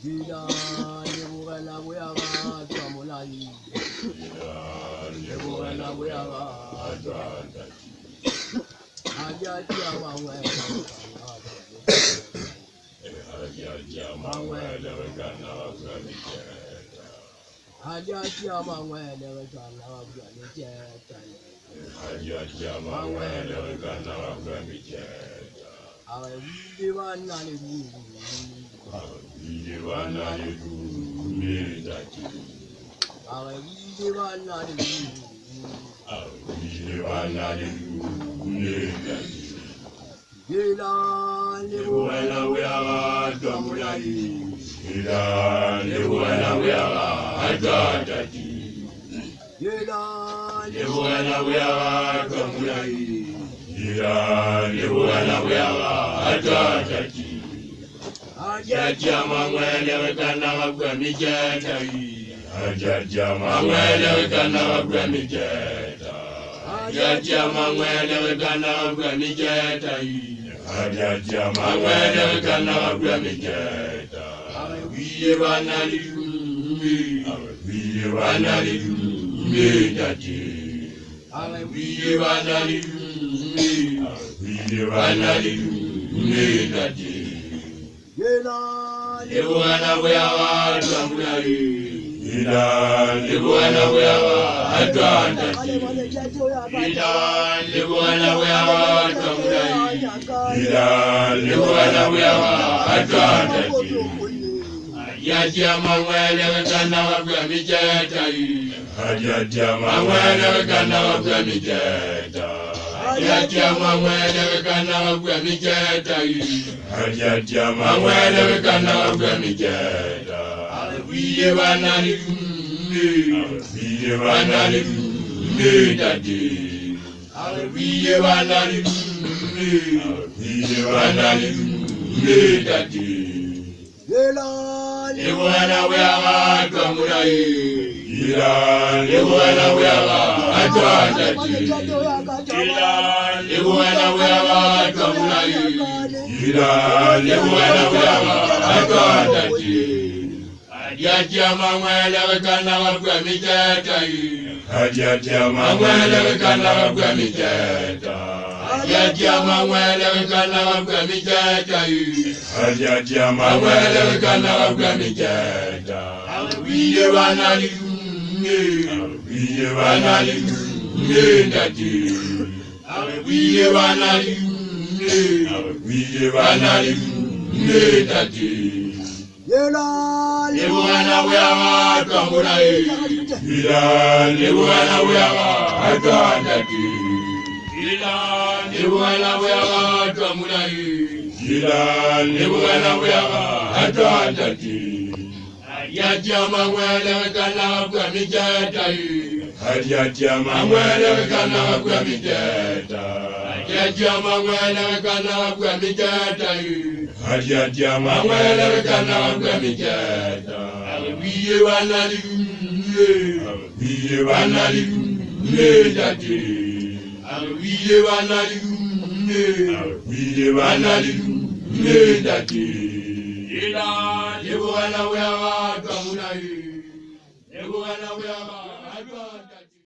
Dila lebogela boya ga tswa molai. Lebogela boya ga tswa. A ja tšea mangwe. A ja tšea mangwe le ge tšwana ba bua le tšeta. A re bile ba na le A re bile ba na le Dila lebogela boya ga tswa molai. Dila Lebogela boya ga tswa molai. Lebogela boya ga tswa tati. A ja Jaja mangwele re ka naga kua mejeta. Jaja mangwele re ka naga kua mejeta. Jaja mangwele re ka naga kua mejeta. Jaja mangwele re ka naga kua mejeta. Bile ba na le dume. Bile ba na le dume tate. A re Bile ba na le dume. Bile ba na le dume tate. Dila Lebogela boya ga tswa molai. Lebogela boya ga tswa ntate. Lebogela boya ga tswa molai. Lebogela boya ga tswa ntate. Jaja mangwele re ka naga kua mejeta. Mangwele re ka naga kua mejeta. Jaja mangwele re ka naga kua mejeta. Mangwele re ka naga kua mejeta. Bile ba na le dume. Bile ba na le dume tate. Bile ba na le dume. Bile ba na le dume tate. Dila Lebogela boya ga tswa molai. Lebogela boya ga tswa ntate. Lebogela boya ga tswa molai. Lebogela boya ga tswa ntate. Jaja mangwele re ka naga kua mejeta. Mangwele re ka naga kua mejeta. Jaja mangwele re ka naga kua mejeta. Mangwele re ka naga kua mejeta. Bile ba na le dume. Bile ba na le dume ntate. Bile ba na le dume. Bile ba na le dume ntate. Dila Lebogela boya ga tswa molai. Lebogela boya ga tswa ntate. Lebogela boya ga tswa molai. Lebogela boya ga tswa ntate. Jaja mangwele re ka naga kua mejeta. Mangwele re ka naga kua mejeta. Jaja mangwele re ka naga kua mejeta. Mangwele re ka naga kua mejeta. Bile ba na le dume. Bile ba na le dume tate. Bile ba na le dume. Bile ba na le dume tate. Lebogela boya ga tswa molai. Lebogela boya ga tswa ntate.